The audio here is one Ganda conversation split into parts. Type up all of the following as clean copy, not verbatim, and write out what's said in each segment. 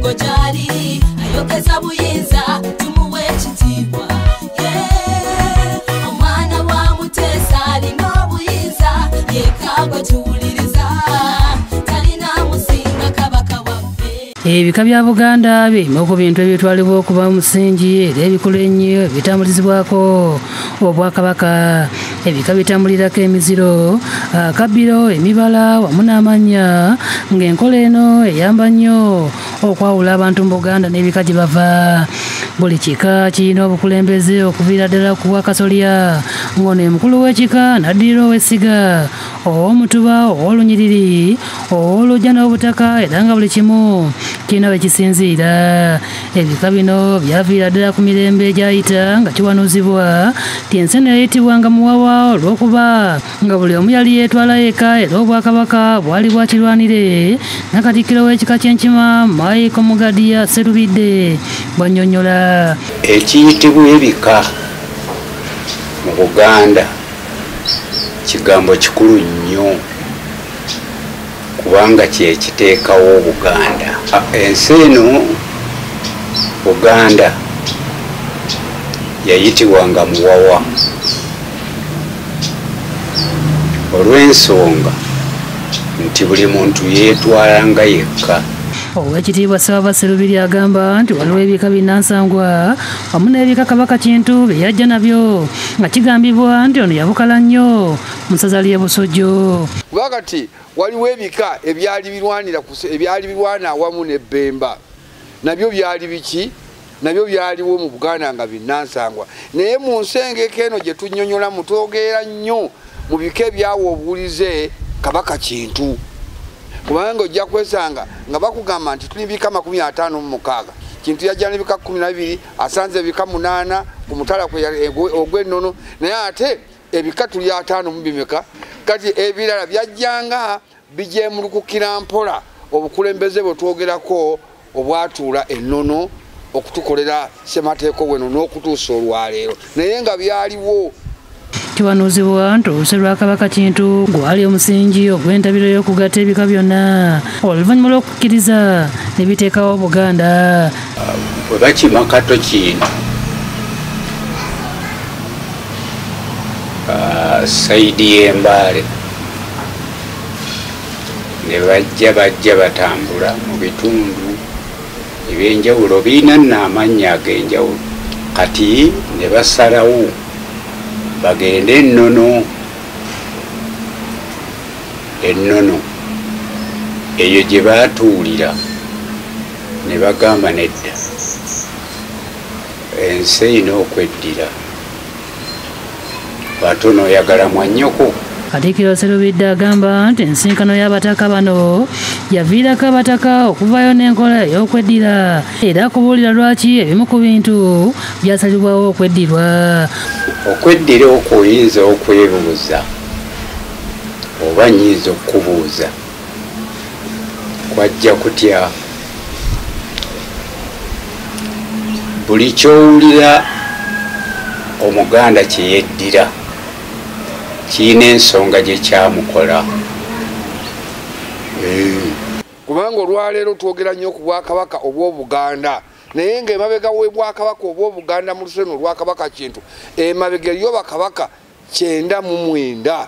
Bujingo gyali ayogeza buyinza tumuwe ekitiibwa. Omwana wa Mutesa alina obuyinza yekagwa tuwuliriza talina musinga Kabaka waffe. Ebika bya Buganda bimu ku bintu ebitwalibwa okuba omusingi era ebikulu ennyo ebitambulizibwako Obwakabaka. Ebika bitambulirako emiziro, akabbiro, emibala wamu n'amannya, ng'enkola eno eyamba nnyo okwawula abantu mu Buganda n'ebika gye bava. Buli kika kirina obukulembeze okuviira ddala ku Wakasolya, ng'ono ye mukulu w'ekika n'addirira ow'essiga, ow'omutuba, ow'olunyiriri, ow'oluggya n'obutaka, era nga buli kimu kirina we kisinziira. Ebika bino byaviira ddala ku mirembe egyayita nga kiwanuzibwa nti ensi eno yayitibwanga Muwawa olw'okuba nga buli omu yali yeetwala yekka, era Obwakabaka bwali bwakirwanire. Nakatikkiro w'ekika ky'Enkima Michael Mugadiya Sserubidde bw'annyonnyola. Ekiyitibwa ebika mu Buganda kigambo kikulu nnyo kubanga kye kiteekawo Obuganda. Ensi eno Buganda yayitibwanga Muwawa olw'ensonga nti buli muntu yeetwalanga yekka. Oweekitiibwa Ssaabasajja Serubiri agamba nti waliwo ebika binnansangwa wamu n'ebika Kabaka Kintu bye yajja nabyo, nga kigambibwa nti ono yabukala nnyo mu ssaza ly'e Busujju. Kuba kati waliwo ebika ebyali birwana awamu n'ebbemba, nabyo byali biki? Nabyo byaliwo mu Buganda nga binnansangwa. Naye mu nsengeka eno gye tunnyonnyola mutwogerera nnyo mu bika ebyawa obuwulize Kabaka Kintu, kubanga ojja kwesanga nga bakugamba nti tuli bika 56, Kintu yajja n'ebika 12, asanze ebika 8 ku mutala ogw'ennono, naye ate ebika tuli 5 mu bimeka. Kati ebirala byajjanga bijemulukukira mpola obukulembeze bwe twogerako obwatuula ennono okutukolera ssemateeka weno n'okutuusa olwaleero, naye nga byaliwo. Kiwanuzibwa nti oluse lwa Kabaka Kintu gwali omusingi ogw'entabiro y'okugatta ebika byonna oluvannyuma lw'okukkiriza ne biteekawo Buganda. Bwe bakima Kato Kintu sayidi y'Embaale ne bajja batambula mu bitundu ebyenjawulo birina nno amannya ag'enjawulo. Kati ne basalawo bagende ennono eyo gye baatuulira ne bagamba nedda, ensi erina okweddira, batono oyagala mwannyoko. Katikkiro Serubidde agamba nti ensinkano y'abataka bano yaviirako abataka okuvaayo n'enkola ey'okweddira, era akubuulira lwaki ebimu ku bintu byasalibwawo okweddirwa. Okweddira okwo oyinza okwebuuza oba nnyinza okukubuuza kwajja kutya? Buli ky'owulira Omuganda kye yeddira kirina ensonga gye kyamukola. Kubanga olwaleero twogera nnyo ku Bwakabaka obw'Obuganda, naye ng'emabega w'Obwakabaka obw'Obuganda mu luseno olwa Kabaka Kintu emabega eriyo bakabaka 99,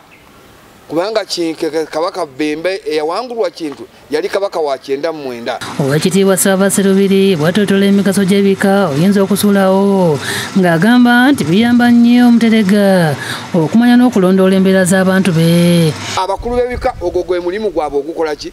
kubanga Kabaka Bembe eyawangulwa Kintu yali kabaka wa 99. Oweekitiibwa Ssaabasajja Serubiri bw'atottola emigaso gy'ebika oyinza okusuulawo, ng'agamba nti biyamba nnyo omuterega okumanya n'okulondoola embeera z'abantu be. Abakulu b'ebika ogwo gwe mulimu gwabwe ogukola ki?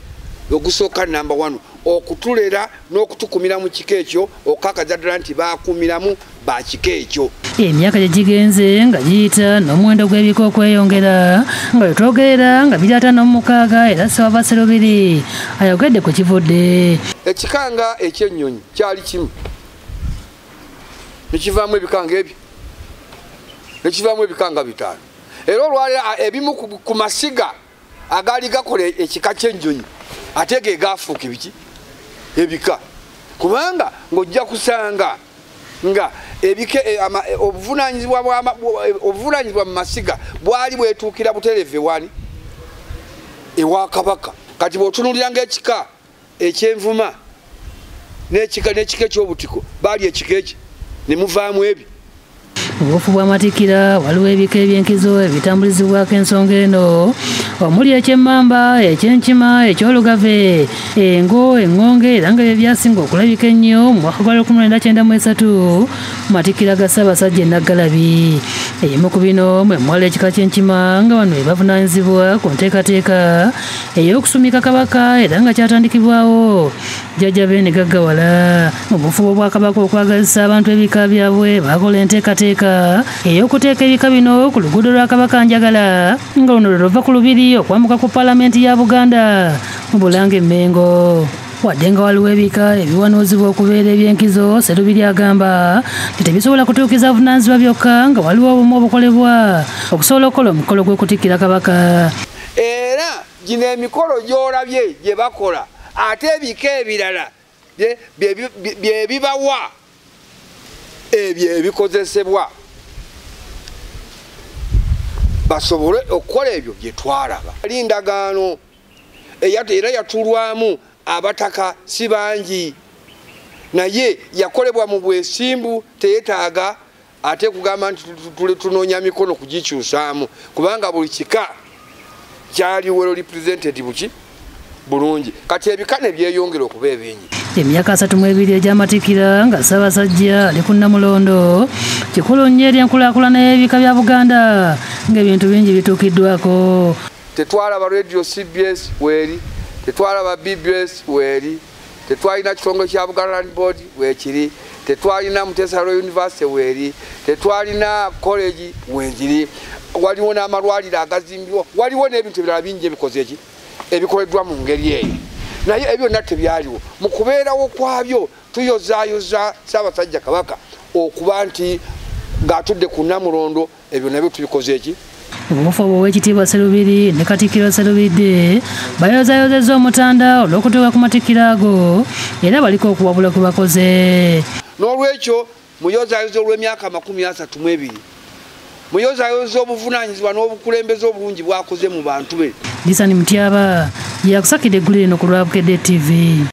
Ogusooka namba 1, okutulera n'okutukumira mu kika ekyo, okukakaza ddala nti baakumiramu ba kika ekyo. Emyaka gye gigenze nga giyita n'omuwendo gw'ebika okweyongera, nga bwe twogerera nga biri 56, era Ssaabasajja Serubiri ayogedde ku kivudde. Ekika nga ekyennyonyi kyali kimu ne kivaamu ebika ng'ebyo, ne kivaamu ebika nga 5. Era olwaleero ebimu ku masiga agaali gakola ekika ky'ennyonyi ate ge gaafuuka ebiki? Ebika. Kubanga ng'ojja kusanga nga ebike obuvunaanyizibwa mu masiga bwali bwetuukira butereevu ewani ewa Kabaka. Kati bw'otunuulira ng'ekika ekyenvuma n'ekika eky'obutiko baali ekika eki ne muvaamu ebyo. Obufu bw'amatikkira waliwo ebika eby'enkizo ebitambulizibwako ensonga eno omuli eky'emmamba, ekyenkima, eky'olugave, engo, eŋŋonge era nga bye byasinga okulabika ennyo mu mwaka gwa 1993 mu matikkira ga Ssaabasajja e Naggalabi. Ebimu ku bino mwe mwali ekika ky'enkima nga bano be bavunaanyizibwa ku nteekateeka ey'okusumika Kabaka era nga kyatandikibwawo Jjajja Beene Gaggawala. Mu bufubo bwa Kabaka okwagazisa abantu ebika byabwe bakola enteekateeka ey'okuteeka ebika bino ku luguudo lwa Kabaka Njagala nga luno lwe luva ku Lubiri okwambuka ku Paalamenti ya Buganda mu Bulange Mmengo. Wadde nga waliwo ebika ebiwanuuzibwa okubeera eby'enkizo, Sserubiri agamba nti tebisobola kutuukiza buvunaanyizibwa byokka nga waliwo obumu obukolebwa okusobola okukola omukolo gw'okutikkira Kabaka. Era gino emikolo gy'olabye gye bakola ate ebika ebirala bye bibawa ebyo ebikozesebwa basobole okukola ebyo bye twalaba. Ali endagaano era yatulwamu abataka si bangi, naye yakolebwa mu bwesimbu, teyetaaga ate kugamba nti tunoonya mikono kugikyusaamu, kubanga buli kika kyali well represented buki bulungi. Kati ebika ne byeyongera okuba ebingi. Emyaka 32 egy'amatikkira nga Ssaabasajja ali ku Nnamulondo kikulu nnyo eri enkulaakulana y'ebika bya Buganda ng'ebintu bingi bituukiddwako. Tetwalaba radio CBS weeri, tetwalaba BBS weeri, tetwalina kitongole kya Buganda Land Board weekiri, tetwalina Mutesa Royal University weeri, tetwalina college weekiri, waliwo n'amalwaliro agazimbibwa, waliwo n'ebintu ebirala bingi ebikoze eki ebikoleddwa mu ngeri eyo, naye ebyo byonna tebyaliwo. Mu kubeerawo kwabyo tuyozaayoza Ssaabasajja Kabaka okuba nti ng'atudde ku Nnamulondo ebyo nabyo tubikoze eki. Obufu obw'Oweekitiibwa Sserubiri ne Katikkiro Serubidde bayozaayozezza Omutanda olw'okutuuka ku matikkira ago era baliko okuwabula kwe bakoze. N'olwekyo muyozaayoza olw'emyaka 32, muyozaayoza obuvunaanyizibwa n'obukulembeze obulungi bw'akoze mu bantu be. Disani Mutyaba yakusakidde eggulire lino ku lwa Bukedde TV.